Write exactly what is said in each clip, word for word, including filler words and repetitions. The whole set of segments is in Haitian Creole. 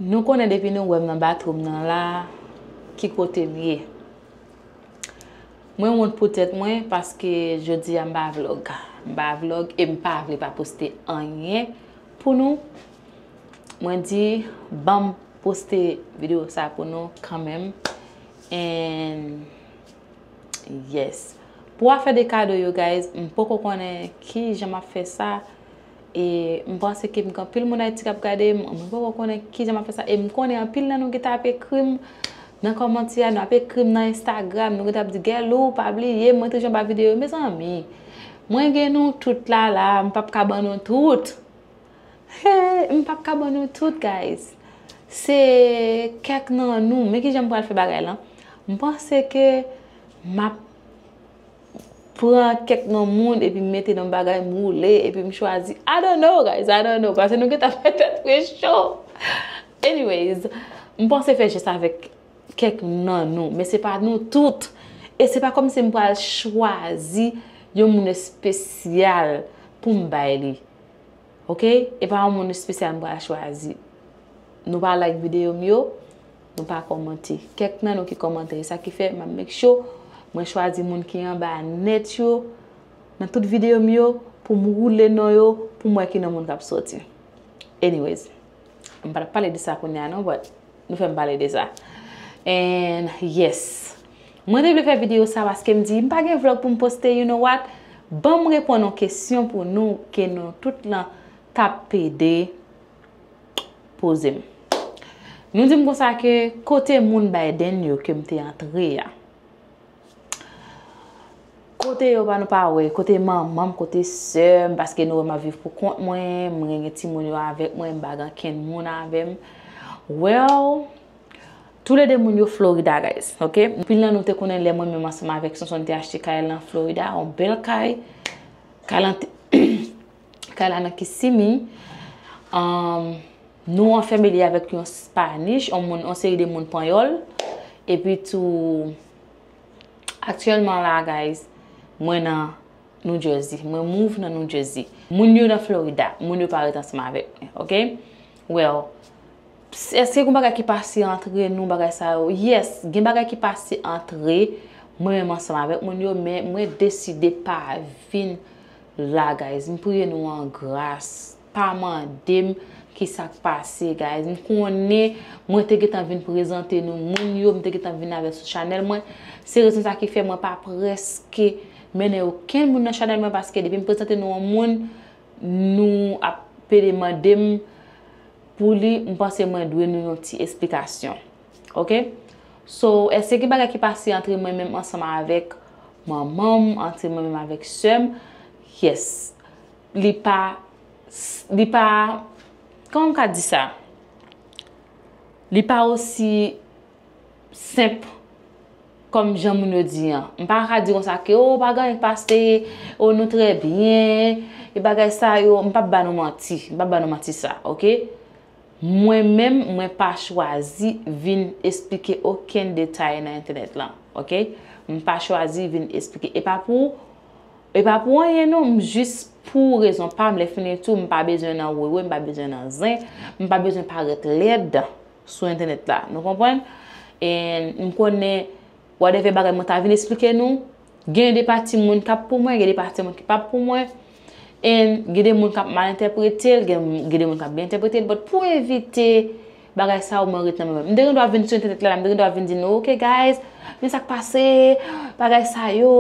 Nou konnen depi nou wè m nan bathroom nan la, ki kote m ye. Mwen wont pou tèt mwen paske jodi a m pa vlog. M pa vlog e m pa vle pa poste anyen pou nou. Mwen di, ban m poste videyo sa pou nou kanmenm. And yes. Pou afè de kado yo, guys, m poko konnen ki jan m ap fè sa. E m panse ke m gen anpil moun Ayiti k ap gade m, m poko konnen ki jan m ap fè sa. E m konnen anpil nan nou gentan ap ekri m nan kòmantè a, nou ap ekri m nan Instagram, nou gentan ap di, Guerlou, pa bliye m, mwen te janm ba videyo. Mezanmi, mwen gen nou tout la la, m p ap ka ban nou tout. M p ap ka ban nou tout, guys. Se kèk nan nou, men ki jan m pral fè bagay lan. M panse ke m ap pran kèk nan moun epi m mete nan bagay, m woule epi m chwazi. I don't know, guys, I don't know. Paske nou gentan fè tèt mwen cho. Anyways, m panse fè jès avèk kèk nan nou, men se pa nou tout. E se pa kòmsi m pral chwazi yon moun espesyal pou m bay li. Ok? E pa yon moun espesyal m pral chwazi. Nou pa like videyo m yo, nou pa kòmante. Kèk nan nou ki kòmante, e sa ki fè m ap make sure mwen chwazi moun ki anba nèt yo nan tout videyo m yo pou m woule non yo, pou m wè ki nan moun k ap soti. Anyways, m pa t ap pale de sa kounye a non, but nou fè m pale de sa. And yes, mwen te vle fè videyo sa paske m di m pa gen vlog pou m poste, you know what? Ban m reponn yon kesyon pou nou ke nou tout lan t ap pede poze m. Nou di m konsa ke kote moun Biden yo ke m te antre a. Kote yo pa nou pa wè, kote manman m, kote sè m, paske nou wè m ap viv pou kont mwen, mwen gen timoun yo avèk mwen, m pa gen ankenn moun avè m. Well, toulede moun yo Florida, guys, ok? Anpil nan nou te konnen lè mwen menm ansanm avèk Sonson te achte kay lan Florida, yon bèl kay. Kay lan te, kay la nan Kissimmee. Um, nou an family avèk yon Spanish, yon moun, yon seri de moun Panyòl. Epi tou, aktyèlman la, guys, mwen nan New Jersey. Mwen move nan New Jersey. Moun yo nan Florida. Moun yo pa ret ansanm avèk mwen, ok? Well, èske gen bagay ki pase antre nou, bagay sa yo? Yes, gen bagay ki pase antre mwen menm ansanm avèk moun yo, men mwen deside pa vin la, guys. M priye nou an gras. Pa mande m ki sa k pase, guys. M konnen mwen te gentan vin prezante nou moun yo, m te gentan vin avè sou chanèl mwen. Se rezon sa ki fè mwen pa prèske mennen okenn moun nan chanèl mwen, paske depi m prezante nou yon moun, nou ap pede mande m pou li, m panse mwen dwe nou yon ti esplikasyon. Ok? So, èske gen bagay ki pase antre mwen menm ansanm avèk manman m, antre mwen menm avèk sè m? Yes. Li pa, li pa, kòman m ka di sa? Li pa osi senp kòm jan moun yo di an. M pa ka di konsa ke, o, pa gen anyen k pase, o, nou trè byen, e bagay sa yo, m p ap ba nou manti, m p ap ba nou manti sa, ok? Mwen menm, mwen pa chwazi vin esplike okenn detay nan entènèt lan, ok? M pa chwazi vin esplike. E pa pou, e pa pou anyen non, m jis pou rezon pa m, lè fini tou, m pa bezwen nan wewe, m pa bezwen nan zen, m pa bezwen parèt lèd sou entènèt la. Nou konprann? E m konnen whatever bagay mwen ta vin esplike nou, gen de pati moun k ap pou mwen, gen de pati moun ki p ap pou mwen. And gen de moun k ap mal entèprete l, gen, gen de moun k ap byen entèprete l. But pou evite bagay sa yo, mwen ret nan mwen menm. M te gen dwa vin sou entènèt la, m te gen dwa vin di nou, ok, guys, men sa k pase, bagay sa yo,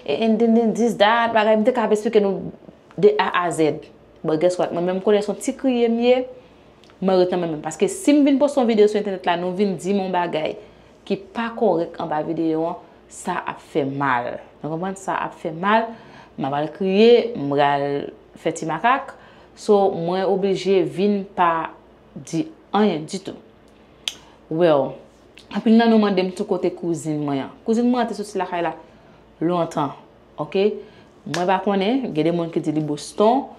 and then, then this, that, bagay, m te ka ap esplike nou de A a Z. But guess what? Mwen menm, m konnen se yon ti kriye m ye, mwen ret nan mwen menm. Paske si m vin poste yon videyo sou entènèt la, nou vin di m yon bagay ki pa kòrèk anba videyo an, sa ap fè mal. Nou konprann? Sa ap fè mal. M ap al kriye, m pral fè ti makak. So, mwen oblije vin pa di anyen ditou. Well, anpil nan nou mande m tou kote kouzin mwen an. Kouzin mwen an te soti lakay la lontan, ok? Mwen pa konnen, gen de moun ki di li Boston.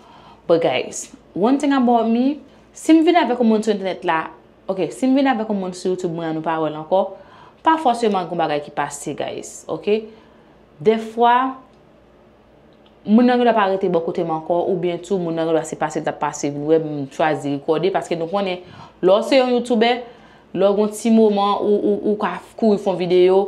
But guys, one thing about me, si m vin avèk yon moun sou entènèt la, ok, si m vin avèk yon moun sou YouTube mwen an, nou pa wè l ankò, pa fòseman gen bagay ki pase, guys, ok? Dèfwa, Moun nan gendwa pa rete bò kote m ankò, oubyen tou moun nan gendwa se pase l t ap pase vin wè m, m chwazi rekòde, paske nou konnen, lè w se yon youtubè, lè w gen yon ti moman ou, ou, ou ka kouri fè yon videyo,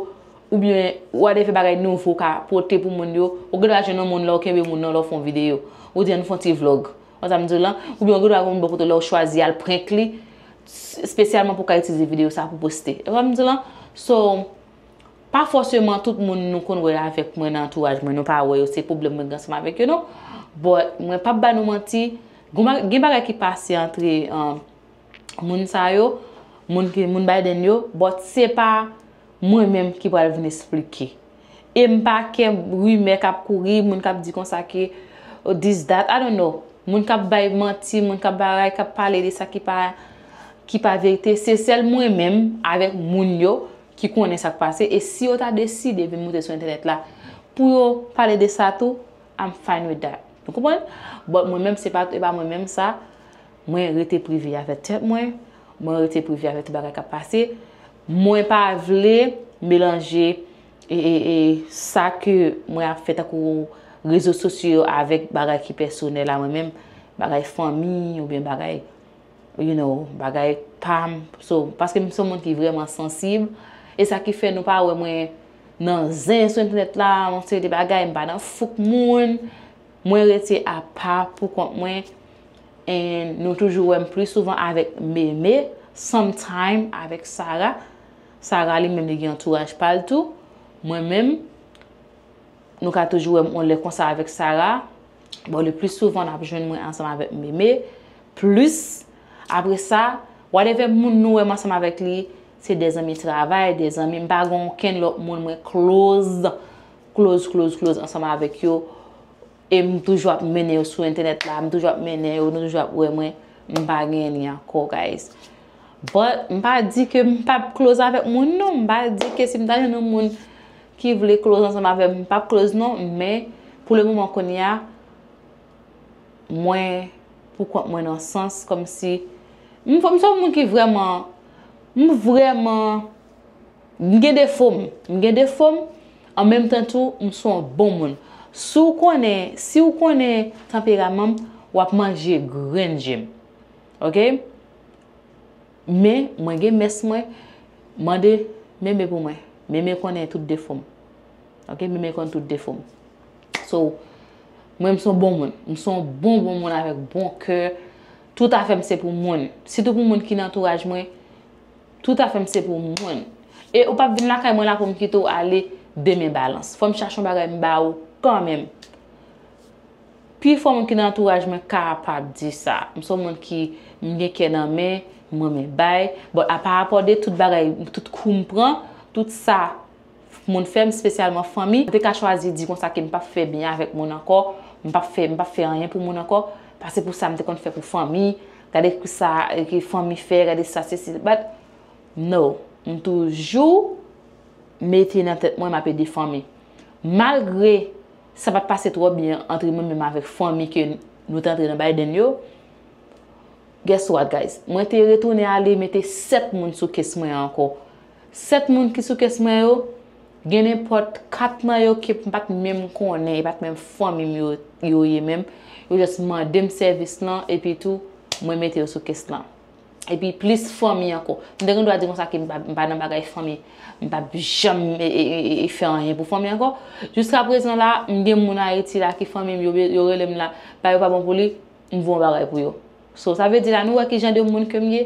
oubyen whatever bagay nouvo w ka pote pou moun yo, ou gendwa jwenn yon moun lè w kenbe moun nan lè w fè yon videyo, ou di ann fè yon ti vlog. Ou sa m di w lan, oubyen ou gendwa gen yon bò kote lè w chwazi al prank li, espesyalman pou w ka itilize videyo sa pou poste. Ou sa m di w lan? So, pa fòseman tout moun nou konn wè avèk mwen nan antouraj mwen, nou pa wè yo, se pwoblèm mwen gen ansanm avèk yo non. But mwen p ap ba nou manti, gen ba- gen bagay ki pase antre, um, moun sa yo, moun ki, moun Biden yo, but se pa mwen menm ki pral vin esplike. E m pa kè rimè k ap kouri, moun k ap di konsa ke, oh, this, that, I don't know. Moun k ap bay manti, moun k ap bagay, k ap pale de sa ki pa, ki pa verite. Se sèl mwen menm avèk moun yo ki konnen sa k pase. E si yo ta deside vin moute sou entènèt la pou yo pale de sa tou, I'm fine with that. Nou konprann? But mwen menm, se pa, e pa mwen menm sa. Mwen rete prive avèk tèt mwen. Mwen rete prive avèk tout bagay k ap pase. Mwen pa vle melanje e, e, e sa ke mwen ap fè tankou rezo sosyo yo avèk bagay ki pèsonèl a mwen menm, bagay fanmi oubyen bagay, you know, bagay pa m. So, paske m se yon moun ki vrèman sansib, e sa ki fè nou pa wè mwen nan zen sou entènèt la, yon seri de bagay, m pa nan fouk moun. Mwen rete apa pou kont mwen, and nou toujou wè m pli souvan avèk Meme, sometime avèk Sarah. Sarah li menm li gen antouraj pa l tou. Mwen menm, nou ka toujou wè m on lè konsa avèk Sarah. Bon, le pli souvan n ap jwenn mwen ansanm avèk Meme. Plis, apre sa, whatever moun nou wè m ansanm avèk li, se de zanmi travay, de zanmi, m pa gen okenn lòt moun mwen close, close, close, close ansanm avèk yo. E m toujou ap mennen yo sou entènèt la, m toujou ap mennen yo, nou toujou ap wè mwen, m pa gen li ankò, guys. But, m pa di ke m p ap close avèk moun, non. M pa di ke si m ta jwenn yon moun ki vle close ansanm avè m, m p ap close, non. Men, pou le moman kounye a, mwen, pou kont mwen nan sans, kòmsi, m, m se yon moun ki vrèman, m vrèman, m gen defo m, m gen defo m, an menm tan tou, m se yon bon moun. Si w konnen, si w konnen tanperaman m, w ap manje grenn je m. Ok? Men, mwen gen mès mwen, mande Meme pou mwen. Meme konnen tout defo m. Ok? Meme konn tout defo m. So, mwen, m se yon bon moun. M se yon bon, bon moun avèk bon kè. Tout afè m se pou moun. Sitou pou moun ki nan antouraj mwen. Tout afè m se pou moun. E ou p ap vin lakay mwen la pou m kite w ale de men balans. Fò m chache yon bagay m ba ou kanmenm. Pifò moun ki nan antouraj mwen kapab di sa. M se yon moun ki, m gen kè nan men, m renmen bay. But a pa rapò de tout bagay, tout kou m pran, tout sa moun fè m, espesyalman fanmi, m te ka chwazi di konsa ke m p ap fè byen avèk moun ankò, m p ap fè, m p ap fè anyen pou moun ankò, paske pou sa m te konn fè pou fanmi, gade ki sa, ki fanmi fè, gade sa, sesi, but no, m toujou mete nan tèt mwen m ap ede fanmi. Malgre sa pa t pase twò byen antre mwen menm avèk fanmi ke nou te antre nan Biden yo, guess what, guys? Mwen te retounen ale mete sèt moun sou kes mwen ankò. Sèt moun ki sou kes mwen yo, gen nenpòt kat nan yo ke m pa t menm konnen, e pa t menm fanmi m yo, yo ye menm. Yo just mande m sèvis lan, epi tou, mwen mete yo sou kes lan. Epi plis fanmi ankò. M te gen dwa di konsa ke m pa, m pa nan bagay fanmi. M p ap janm e, e, e, e fè anyen pou fanmi ankò. Jiska prezan la, m gen moun Ayiti la ki fanmi m, yo, yo rele m la, bagay yo pa bon pou li, m voye yon bagay pou yo. So, sa vle di la, nou wè ki jan de moun ke m ye.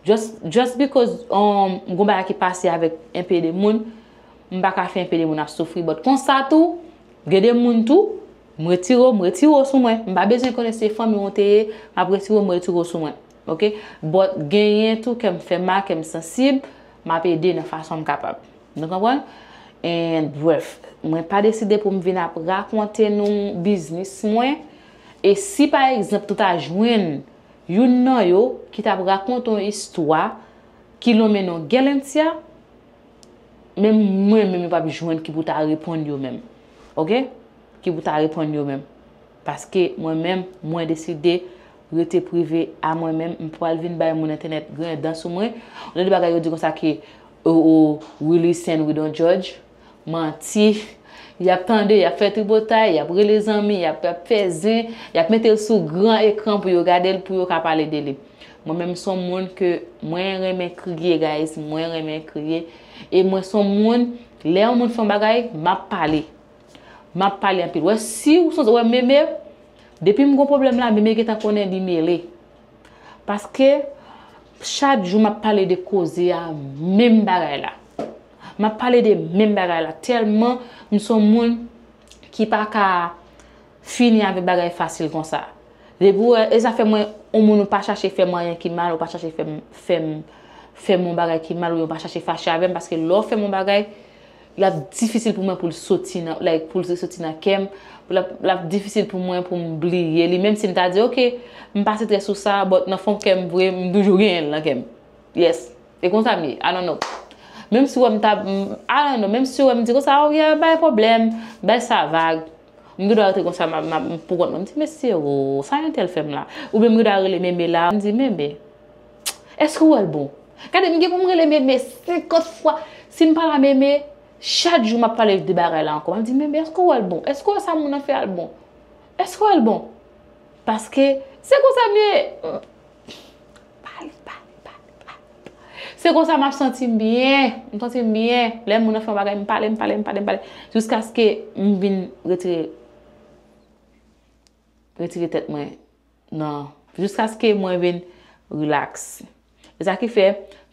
Just, just because, um, m gon bagay ki pase avèk enpe de moun, m pa ka fè enpe de moun ap soufri. But konsa tou, gen de moun tou, m retire w, m retire w sou mwen. M pa bezwen konnen se fanmi w te ye, m ap retire w, m retire w sou mwen. Ok? But genyen tou, kè m fè mal, kè m sansib, m ap ede nan fason m kapab. Nou konprann? And bref, mwen pa deside pou m vin ap rakonte nou biznis mwen. E si pa egzanp, nou ta jwenn youn nan yo ki t ap rakonte yon istwa ki lonmen non Guerlentia, menm mwen menm yo p ap jwenn ki pou ta reponn yo menm. Ok? Ki pou ta reponn yo menm. Paske mwen menm, mwen deside rete prive a mwen menm, m pral vin bay moun entènèt grenn dan sou mwen. Ou tande bagay yo di konsa ke, oh, oh, we listen, we don't judge. Manti, Y ap tande, y ap fè tripotay, y ap rele zanmi, y ap, y ap fè zen, y ap mete l sou gran ekran pou yo gade l, pou yo ka pale de li. Mwen menm, m se yon moun ke mwen renmen kriye, guys, mwen renmen kriye. E mwen se yon moun, lè yon moun fè yon bagay, m ap pale. M ap pale anpil. Wè, si ou santi, wè, Meme, depi m gon pwoblèm la, Meme gentan konnen li mele. Paske chak jou m ap pale de koze a, menm bagay la. M ap pale de menm bagay la. Tèlman m se yon moun ki pa ka fini avèk bagay fasil konsa. Depi w wè, e sa fè mwen, yon moun ou pa chache fè m anyen ki mal, ou pa chache fè m, fè m, fè m yon bagay ki mal, ou yon pa chache fache avè m, paske lè w fè m yon bagay, l ap difisil pou mwen pou l soti nan, like, pou l soti nan kè m, pou l ap, l ap difisil pou mwen pou m bliye li, menm si m ta di, "Ok, m pa strès sou sa, but nan fon kè m vre, m toujou genyen l nan kè m." Yes. E konsa m ye, I don't know. Menm si w wè m ta, m, I don't know, menm si w wè m di konsa, "Oh yeah, bay pwoblèm, bay sa vag." M gen dwa rete konsa, m, m, m pou kont mwen. M di, "Mesye, oh, sa yon tèl fè m la?" Oubyen m gen dwa rele Meme la, m di, "Meme, èske w wè l bon?" Gade, m gen pou m rele Meme senkant fwa. Si m pa la Meme, chak jou m ap pale de bagay la ankò. M ap di, "Meme, èske w wè l bon? Èske w wè sa moun nan fè a l bon? Èske w wè l bon?" Paske se konsa m ye. Pale, pale, pale, pale. Se konsa m ap santi m byen. M santi m byen. Lè moun nan fè yon bagay, m pale, m pale, m pale, m pale. Jiskaske m vin retire, retire tèt mwen nan, jiskaske mwen vin relax. E sa ki fè,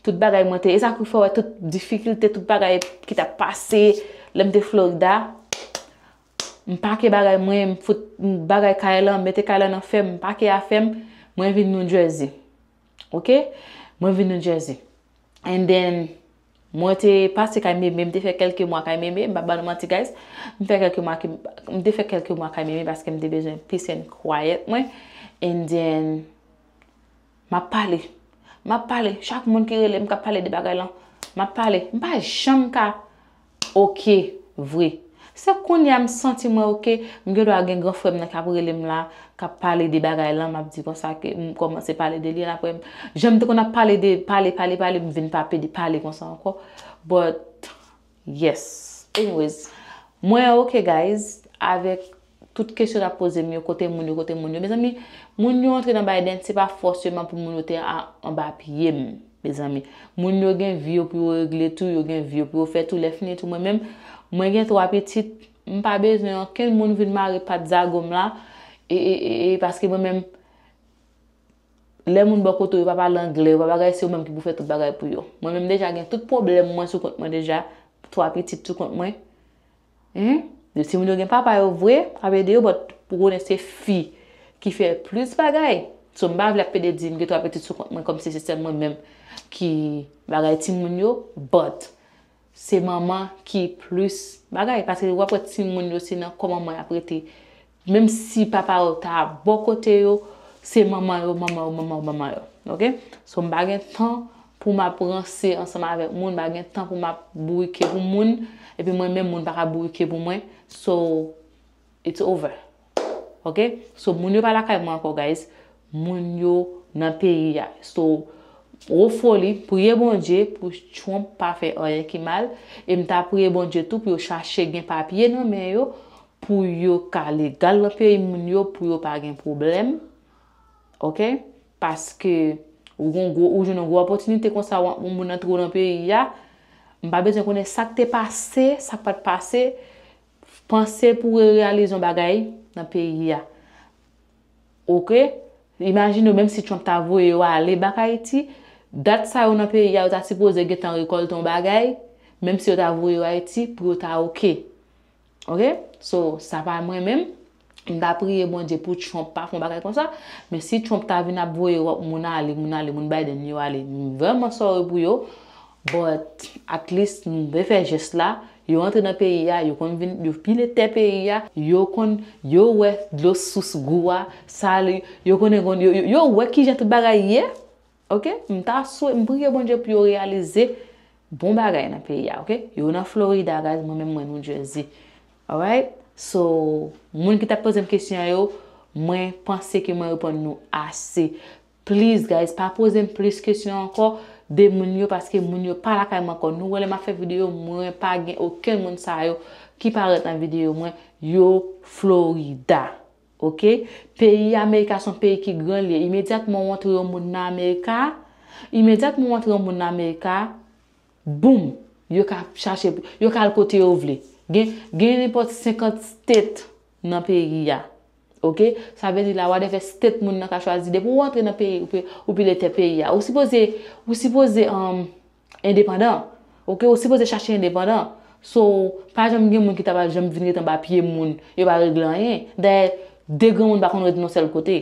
tout bagay mwen te, e sa ki fè, wè, tout difikilte, tout bagay ki t ap pase, lè m te Florida, m pake bagay mwen, m fout bagay kay lan, m mete kay lan nan fè m, m pake afè m, mwen vin New Jersey. Ok? Mwen vin New Jersey. And then, mwen te pase kay Meme, m te fè kèlke mwa kay Meme, m pa ba nou manti, guys. M fè kèlke mwa ki, m te fè kèlke mwa kay Meme paske m te bezwen peace and quiet mwen. And then, m ap pale. M ap pale. Chak moun ki rele m, k ap pale de bagay lan, m ap pale. M pa janm ka oke vre. Se kounye a m santi mwen oke, m gen dwa gen gran frè m nan k ap rele m la, k ap pale de bagay lan, m ap di konsa ke m kòmanse pale de li, apre m, jan m te konn ap pale de, pale, pale, pale, m vin pa pede pale konsa ankò. But, yes. Anyways, mwen oke, guys, avèk tout kesyon n ap poze m yo, kote moun yo, kote moun yo. Mezanmi, moun yo antre nan Biden, se pa fòseman pou moun yo te a, anba pye m, mezanmi. Moun yo gen vi yo pou yo regle tou, yo gen vi yo pou yo fè tou, lè fini tou. Mwen menm, mwen gen twa pitit, m pa bezwen okenn moun vin mare pat zago m la, e, e, e, e, paske mwen menm, lè moun bò kote w, yo pa pale anglè, yo pa bagay, se ou menm ki pou fè tout bagay pou yo. Mwen menm deja gen tout pwoblèm mwen sou kont mwen deja, twa pitit sou kont mwen. Hein? Timoun yo gen papa yo vre, ap ede yo, but pou konnen se fi ki fè plis bagay. So, m pa vle ap pede di m gen twa pitit sou kont mwen, kòmsi se sèl mwen menm ki bagay timoun yo, but se manman ki plis bagay. Paske w ap wè timoun yo, se nan kò manman y ap rete. Menm si papa yo ta bò kote yo, se manman yo, manman yo, manman yo, manman yo. Ok? So, m pa gen tan pou m ap ranse ansanm avèk moun, m pa gen tan pou m ap bourike pou moun, epi mwen menm, moun pa ka bourike pou mwen. So, it's over. Ok? So, moun yo pa lakay mwen ankò, guys. Moun yo nan peyi a. So, hopefully, priye Bondye pou Trump pa fè anyen ki mal. E m ta priye Bondye tou pou yo chache gen papye nan men yo, pou yo ka legal nan peyi moun yo, pou yo pa gen pwoblèm. Ok? Paske ou gon gwo, ou jwenn yon gwo opòtinite konsa, w ap, yon moun antre w nan peyi a. M pa bezwen konnen sa k te pase, sa k pa t pase. Panse pou w reyalize yon bagay nan peyi a. Ok? Imajine w, menm si Trump ta voye yo ale bak Ayiti, dat sa yo nan peyi a, yo ta sipoze gentan rekòlte yon bagay, menm si yo ta voye yo Ayiti, pou yo ta ok. Ok? So, sa pa mwen menm. M ta priye Bondye pou Trump pa fè yon bagay konsa. Men si Trump ta vin ap voye moun ale, moun ale, moun Biden yo ale, m vrèman sorry pou yo. But at least, m vle fè jès la. Yo antre nan peyi a, yo konn vin, yo pile tè peyi a, yo konn, yo wè dlo sous gou a, sale, yo konnen konn, yo, yo, yo wè kijan tout bagay ye. Ok? M ta swe, m priye Bondye pou yo reyalize bon bagay nan peyi a, ok? Yo nan Florida, guys, mwen menm mwen New Jersey. Alright? So, moun ki t ap poze m kesyon yo, mwen panse ke mwen reponn nou ase. Please, guys, pa poze m plis kesyon ankò de moun yo, paske moun yo pa lakay mwen ankò. Nou wè lè m ap fè videyo, mwen pa gen okenn moun sa yo ki parèt nan videyo mwen, yo Florida. Oke? Peyi Amerika se yon peyi ki gran li ye. Imedyatman w antre yon moun nan Amerika, imedyatman w antre yon moun nan Amerika, boum, yo ka chache, yo ka al kote yo vle. Gen, gen nenpòt senkant state nan peyi a. Oke? Sa vle di la, whatever state moun nan ka chwazi, depi w antre nan peyi, ou pe, ou pi lete peyi a. Ou sipoze, ou sipoze, um, endepandan. Oke? Ou sipoze chache endepandan. So, pa janm gen moun ki ta pral janm vin ret anba pye moun, yo pa regle anyen. Dayè, de granmoun pa konn ret nan sèl kote.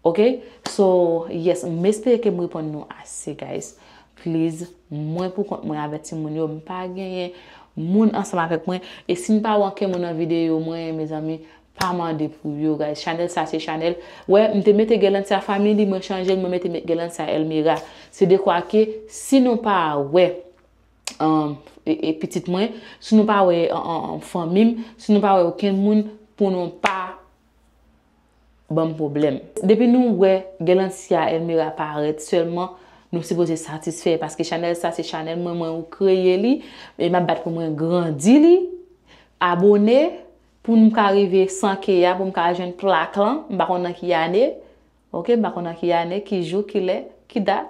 Oke? So, yes, m espere ke m reponn nou ase, guys. Please, mwen pou kont mwen avèti moun yo, m pa genyen moun ansanm avèk mwen. E si m pa wè ankenn moun nan videyo mwen, mezanmi, pa mande pou yo, guys. Chanèl sa se chanèl. Wè, m te mete Guerlancia Family, mwen chanje l, mwen mete Guerlancia Elmera. Se dekwa ke si nou pa wè, um, e, e pitit mwen, si nou pa wè, an, an, an, fanmi m, si nou pa wè okenn moun, pou nou pa ban m pwoblèm. Depi nou wè Guerlancia Elmera parèt sèlman, nou sipoze satisfè, paske chanèl sa se chanèl mwen, mwen ou kreye li, e m ap bat pou mwen grandi li, abone, pou m ka rive san K a, pou m ka jwenn plak lan, m pa konn nan ki ane, oke, m pa konn nan ki ane, ki jou, ki lè, ki dat,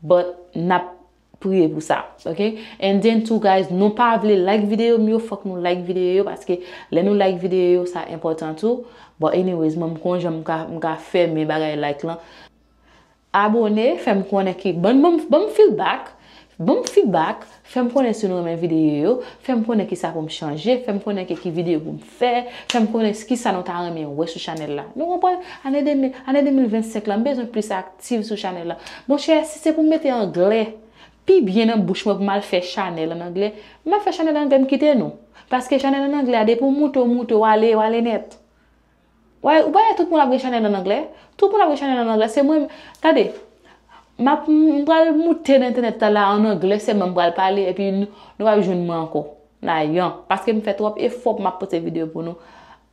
but n ap priye pou sa, oke? And then too, guys, nou pa vle like videyo m yo, fòk nou like videyo yo, paske lè nou like videyo yo, sa enpòtan tou. But anyways, mwen m konn jan m ka, m ka fè men bagay like lan. Abone, fè m konnen ki, ban m, ban m, ban m feedback, ban m feedback, fè m konnen si nou renmen videyo yo, fè m konnen ki sa pou m chanje, fè m konnen ki, ki videyo pou m fè, fè m konnen ki sa nou ta renmen wè sou chanèl la. Nou konprann? Ane de mil, ane de mil vennsenk la, m bezwen plis aktif sou chanèl la. Monchè, si se pou m mete anglè, pi byen nan bouch mwen pou m al fè chanèl an anglè, m ap fè chanèl an anglè, m kite nou. Paske chanèl an anglè a, depi w moute, w moute, w ale, w ale nèt. Wè, ou pa wè tout moun ap gen chanèl an anglè? Tout moun ap gen chanèl an anglè, se mwen, gade, m ap, m pral moute nan entènèt la, la an anglè sèlman m pral pale, epi nou, nou p ap jwenn mwen ankò. Nayan, paske m fè twòp efò pou m ap pote videyo pou nou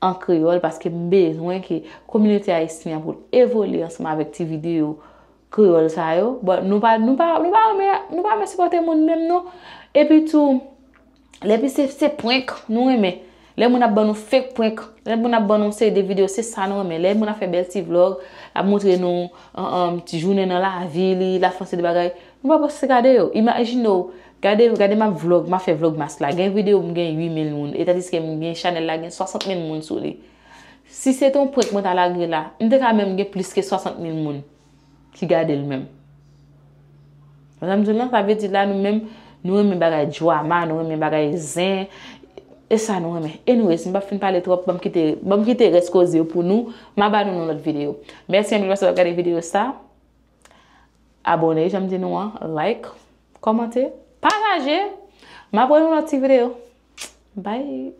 an kreyòl, paske m bezwen ke kominote ayisyen an pou l evolye ansanm avèk ti videyo kreyòl sa yo. But nou pa, nou pa, nou pa renmen, nou pa renmen sipòte moun menm non. Epi tou, lè pi se, se prank nou renmen. Lè moun ap ban nou fake prank, lè moun ap ban nou seri de videyo, se sa nou renmen. Lè moun ap fè bèl ti vlog, ap montre nou, an, an, ti jounen nan lavi li, l ap fè yon seri de bagay, nou pa panse gade yo. Imajine w, gade, gade m ap vlog, m ap fè vlogmas la. Gen videyo m gen uit mil moun, e tandiske m gen chanèl la gen swasant mil moun sou li. Si se te yon prank mwen ta lage la, m te ka menm gen plis ke swasant mil moun ki gade l menm. Sa m di w lan, sa vle di la nou menm, nou renmen bagay drama, nou renmen bagay zen. E sa nou renmen. Anyways, m p ap fin pale twòp, ban m kite, ban m kite rès koze yo pou nou. M a ba nou nan lòt videyo. Mèsi anpil paske w ap gade videyo sa. Abone, jan m di nou an, like, kòmante, pataje. M ap wè nou nan lòt ti videyo. Bye!